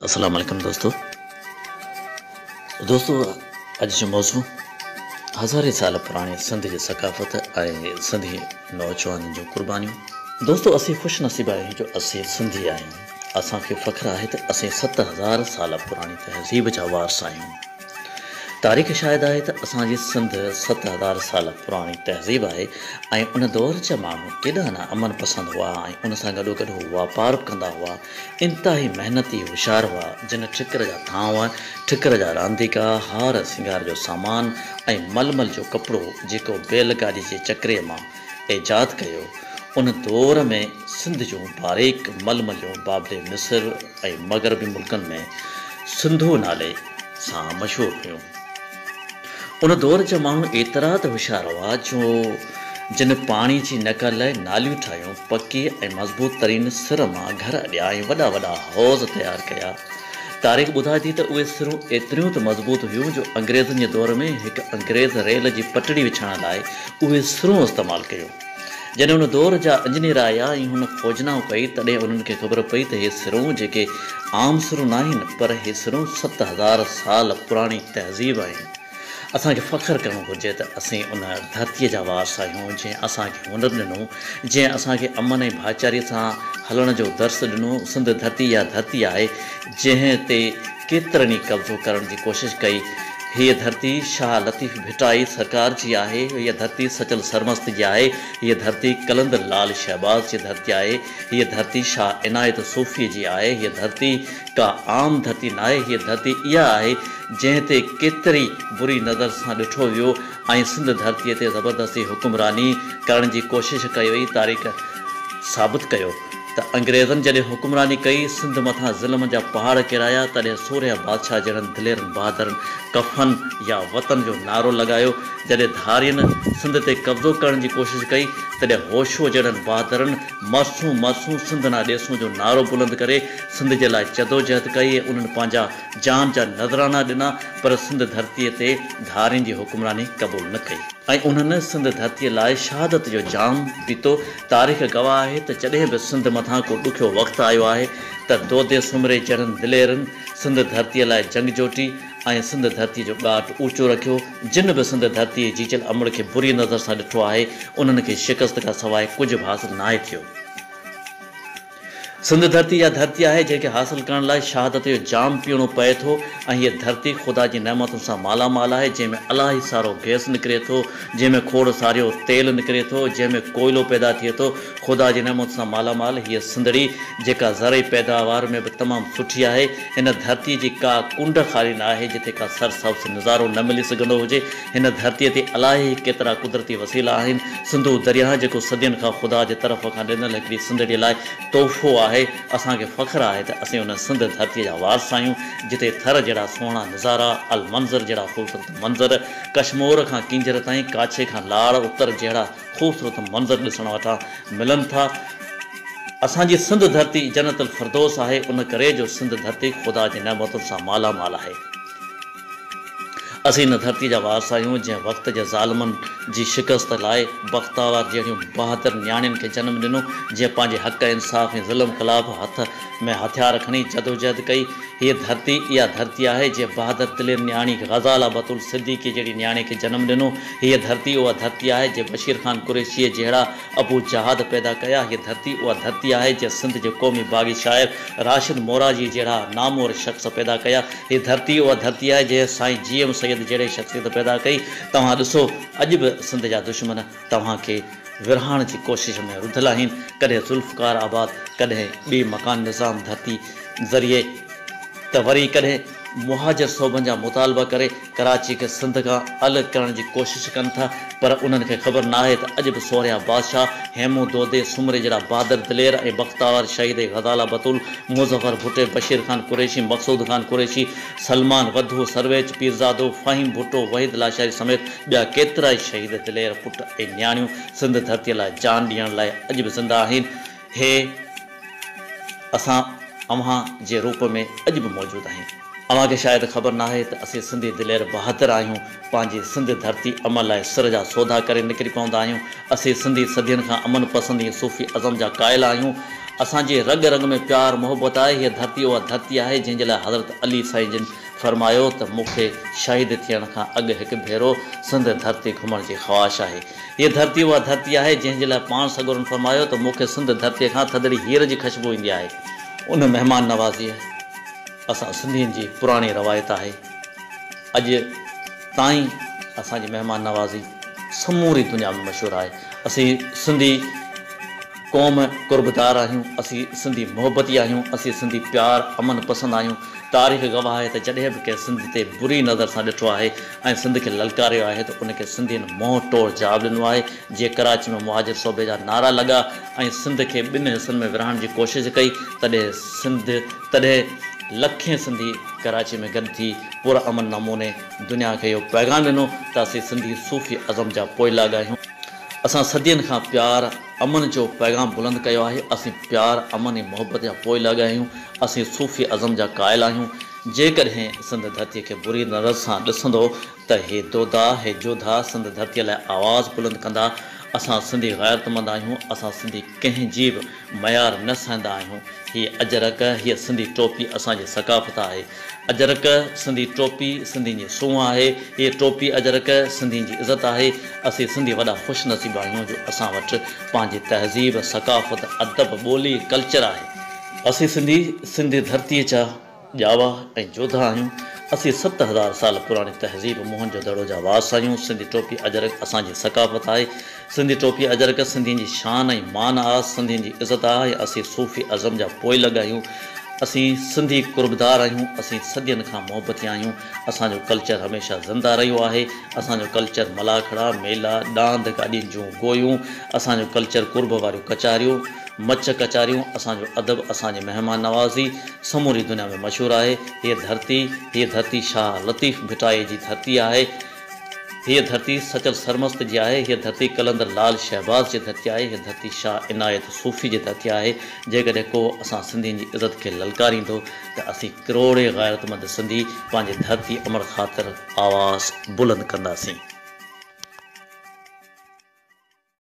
السلام عليڪم دوستو دوستو اڄ جو موضوع هزارين سال پراڻي سنڌ جي ثقافت ۽ سنڌي نوجوانن جون قربانيون. دوستو اسين خوش نصيب آهيون جو اسين سنڌي آهيون اسان کي فخر آهي ته اسين 7000 سال پراڻي تهذيب جا وارث آهيون. تاريخ شاهد آهي ته اسان جي سنڌ 7000 سال پراڻي تهذيب آهي ۽ ان دور جا ماڻهو ڪيڏا نه امن پسند هئا ۽ ان سان گڏوگڏ هو واپار به ڪندا هئا، انتهائي محنتي هوشيار هئا، جن ٺڪر جا ٿانو، ٺڪر جا رانديڪا، هار سينگار جو سامان ۽ ململ جو ڪپڙو جيڪو بيل گاڏي جي چڪري مان ايجاد ڪيو، ان دور ۾ سنڌ جون باريڪ ململيون بابل مصر ۽ مغربي ملڪن ۾ سنڌو نالي سان مشهور هيون. ان دور جا ماڻهو ايترا ته هوشيار هئا جو جن پاڻي جي نيڪال لاء ناليون ٺاهيون، پڪي ۽ مضبوط ترين سر مان گهر اڏيا ۽ وڏا وڏا حوض تيار ڪيا. تاريخ ٻڌائي ٿي ته اهي سرون ايتريون ته مضبوط هيون جو انگريزن جي دور ۾ هڪ انگريز ريل جي پٽڙي وڇائڻ لاء اهي سرون استعمال ڪيون. جڏهن ان دور جا انجنيئر آيا ۽ هن کوجنائون ڪئي تڏهن انهن کي خبر پئي ته هي سرون جيڪي عام سرون ناهن پر هي سرون 7000 سال پراڻي تهذيب آهن. اسان کي فخر ڪرڻ گهرجي ته اسين ان ڌرتيء جا وارث آهيون جنهن اسان کي هنر ڏنو، جنهن اسان کي امن ۽ ڀائيچاري سان هلڻ جو درس ڏنو. سنڌ ڌرتي اها ڌرتي آهي جنهن تي ڪيترن ئي قبضو ڪرڻ جي ڪوشش ڪئي. هيء ڌرتي شاهه لطيف ڀٽائي سرڪار جي آهي، هيء ڌرتي سچل سرمست جي آهي، هيء ڌرتي قلندر لعل شهباز جي ڌرتي آهي، هيء ڌرتي شاهه عنايت صوفيء جي آهي، هيء ڌرتي ڪا عام ڌرتي ناهي، هيء ڌرتي اها آهي، جنهن تي ڪيتري بري نظر سان ڏٺو ويو ۽ سنڌ ڌرتيء تي زبردستي حڪمراني ڪرڻ جي ڪوشش ڪئي وئي، تاريخ ثابت ڪيو. ته انگريزن جڏهن حڪمراني ڪئي، سنڌ مٿان ظلم جا پهاڙ ڪيرايا، تڏهن سورهيه بادشاهه جهڙن دليرن بهادرن ڪفن يا وطن جو نعرو لڳايو، جڏهن ڌارين سنڌ تي قبضو ڪرڻ جي ڪوشش ڪئي، تڏهن هوشو جهڙن بهادرن مرسون مرسون سنڌ نا ڏيسون جو نعرو بلند ڪري سنڌ جي لاء جدوجهد ڪئي ۽ انهن پنهنجا جان جا نذرانا ڏنا پر سنڌ ڌرتيء تي ڌارين جي حڪمراني قبول نه ڪئي. ۽ انهن سنڌ ڌرتيء لاء شهادت جو جام پيتو. تاريخ گواهه آهي ته جڏهن به سنڌ مٿان ڪو ڏکيو وقت آيو آهي ته دودي سومري جهڙن دليرن سنڌ ڌرتيء لاء جنگ جوٽي ۽ سنڌ ڌرتيء جو ڳاٽ اوچو رکيو. جن به سنڌ ڌرتيء جي جيجل امڙ کي بري نظر سان ڏٺو آهي، انهن کي شڪست کان سواء ڪجهه به حاصل ناهي ٿيو. سنڌ ڌرتي اها ڌرتي آهي جنهن کي حاصل ڪرڻ لاء شهادت جو جام پيئڻو پئي ٿو ۽ هيء ڌرتي خدا جي نعمتن سان مالا مال آهي جنهن ۾ الاهي سارو گئس نڪري ٿو جنهن ۾ کوڙ ساريو تيل نڪري ٿو جنهن ۾ ڪوئلو پيدا ٿئي ٿو خدا جي نعمتن سان مالا مال هيء سنڌڙي جيڪا زرعي پيداوار ۾ به تمام سٺي آهي هن ڌرتي جي ڪا ڪنڊ خالي نه آهي جتي ڪا سرسبز نظارو نه ملي سگهندو هجي هن ڌرتيء تي الاهي ڪيترا قدرتي وسيلا آهن. سنڌو درياهه جيڪو صدين کان خدا جي طرف کان ڏنل هڪڙي سنڌڙيء لاء تحفو آهي. اسان کي فخر آهي ته اسين ان سنڌ ڌرتيء جا وارث آهيون، جتي ٿر جهڙا سهڻا نظارا، المنظر جهڙا خوبصورت منظر، ڪشمور کان ڪينجهر تائين، ڪاڇي کان لاڙ اتر جهڙا خوبصورت منظر ڏسڻ وٽان ملن ٿا. اسان جي سنڌ ڌرتي جنت الفردوس آهي، ان ڪري جو سنڌ ڌرتي خدا جي نعمتن سان مالا مال آهي. اسين ان ڌرتيء جا وارث آهيون، جنهن وقت جي ظالمن جي شڪست لاء بختاور جهڙيون بهادر نياڻين کي جنم ڏنو، جنهن پنهنجي حق، انصاف ۽ ظلم خلاف هٿ ۾ هٿيار کڻي جدوجهد ڪئي. هيء ڌرتي اها ڌرتي آهي، جنهن بهادر دلير نياڻي غزاله بتول صديقيء جهڙي نياڻي کي جنم ڏنو. هيء ڌرتي اها ڌرتي آهي، جنهن بشير خان قريشيء جهڙا ابو جهاد پيدا ڪيا. هيء ڌرتي اها ڌرتي آهي، جنهن سنڌ جي قومي باغي شاعر راشد موراجيء جهڙا نامور شخص پيدا ڪيا. هيء ڌرتي اها ڌرتي آهي، جنهن سائين جي ايم سيد جهڙي شخصيت پيدا ڪئي. توهان ڏسو، اڄ به سنڌ جا دشمن توهان کي ورهائڻ جي ڪوشش ۾ رڌل آهن. ڪڏهن ذوالفقار آباد، ڪڏهن ٻي مڪان نظام ڌرتي ذريعي ته وري ڪڏهن مهاجر صوبن جا مطالبا ڪري ڪراچي کي سنڌ کان الڳ ڪرڻ جي ڪوشش ڪن ٿا پر انهن کي خبر ناهي ته اڄ به سورهيه بادشاهه، هيمون دودي سومري جهڙا بهادر دلير ۽ بختاور شهيد غزاله بتول، مظفر ڀٽي، بشير خان قريشي، مقصود خان قريشي، سلمان وڌو، سرويچ پيرزادو، فهيم ڀٽو، وحيد لاشاري سميت ٻيا ڪيترائي شهيد دلير پٽ ۽ نياڻيون سنڌ ڌرتي لاء جان ڏيڻ لاء اڄ به زنده آهن. هي اسان اوهان جي روپ ۾ اڄ به موجود آهن. اوهان کي شايد خبر ناهي ته اسين سنڌي دلير بهادر آهيون، پنهنجي سنڌ ڌرتي امن لاء سر جا سودا ڪري نڪري پوندا آهيون. اسين سنڌي صدين کان امن پسند ۽ صوفي ازم جا قائل آهيون. اسان جي رڳ رڳ ۾ پيار محبت آهي. هيء ڌرتي اها ڌرتي آهي جنهن جي لاء حضرت علي سائين جن فرمايو ته مون کي شهيد ٿيڻ کان اڳ هڪ ڀيرو سنڌ ڌرتي گهمڻ جي خواهش آهي. هيء ڌرتي اها ڌرتي آهي جنهن جي لاء پاڻ سڳورن فرمايو ته مون کي سنڌ ڌرتيء کان ٿڌڙي هير جي خشبو ايندي آهي. ان مهمان نوازيء اسان سنڌين جي پراڻي روايت آهي. اڄ تائين اسان جي مهمان نوازي سموري دنيا ۾ مشهور آهي. اسين سنڌي قوم قربدار آهيون، اسين سنڌي محبتي آهيون، اسين سنڌي پيار امن پسند آهيون. تاريخ گواهه آهي ته جڏهن به ڪنهن سنڌ تي بري نظر سان ڏٺو آهي ۽ سنڌ کي للڪاريو آهي ته ان کي سنڌين منهن ٽوڙ جواب ڏنو آهي. جيئن ڪراچي ۾ مهاجر صوبي جا نعرا لڳا ۽ سنڌ کي ٻن حصن ۾ ورهائڻ جي ڪوشش ڪئي تڏهن سنڌ تڏهن لکين سنڌي ڪراچي ۾ گڏ ٿي پر امن نموني دنيا کي اهو پيغام ڏنو ته اسين سنڌي صوفي ازم جا پوئلڳ آهيون. اسان صدين کان پيار امن جو پيغام بلند ڪيو آهي. اسين پيار، امن ۽ محبت جا پوئلڳ آهيون. اسين صوفي ازم جا قائل آهيون. جيڪڏهن سنڌ ڌرتيء کي بري نظر سان ڏسندو ته هي دودا، هي جوڌا سنڌ ڌرتيء لاء آواز بلند ڪندا. اسان سنڌي غيرتمند آهيون. اسان سنڌي ڪنهن جي به ميار نه سهندا آهيون. هيء اجرڪ، هيء سنڌي ٽوپي اسان جي ثقافت آهي. اجرڪ، سنڌي ٽوپي، سنڌين جي سونهن آهي. هيء ٽوپي اجرڪ، سنڌين جي عزت آهي. اسين سنڌي وڏا خوش نصيب آهيون جو اسان وٽ پنهنجي تهذيب، ثقافت، ادب، ٻولي، ڪلچر آهي. اسين سنڌي، سنڌ ڌرتيء جا ڄاوا ۽ جوڌا آهيون. اسين 7000 سال پراڻي تهذيب موهن جو دڙو جا وارث آهيون. سنڌي ٽوپي اجرڪ اسان جي ثقافت آهي. سنڌي ٽوپي اجرڪ سنڌين جي شان ۽ مان آ، سنڌين جي عزت آ ۽ اسين صوفي ازم جا پوئلڳ آهيون. اسين سنڌي قربدار آهيون. اسين صدين کان محبتي آهيون. اسان جو ڪلچر هميشه زنده رهيو آهي. اسان جو ڪلچر ملاکڙا، ميلا، ڏاند گاڏين جون گويون، اسان جو ڪلچر قرب واريون ڪچهريون، مچ ڪچهريون، اسان جو ادب، اسان جي مهمان نوازي سموري دنيا ۾ مشهور آهي. هيء ڌرتي، هيء ڌرتي شاهه لطيف ڀٽائيء جي ڌرتي آهي. هيء ڌرتي سچل سرمست جي آهي. هيء ڌرتي قلندر لعل شهباز جي ڌرتي آهي. هيء ڌرتي شاهه عنايت صوفي جي ڌرتي آهي. جيڪڏهن ڪو اسان سنڌين جي عزت کي للڪاريندو ته اسين ڪروڙين غيرتمند سنڌي پنهنجي ڌرتي امڙ خاطر آواز بلند ڪنداسين.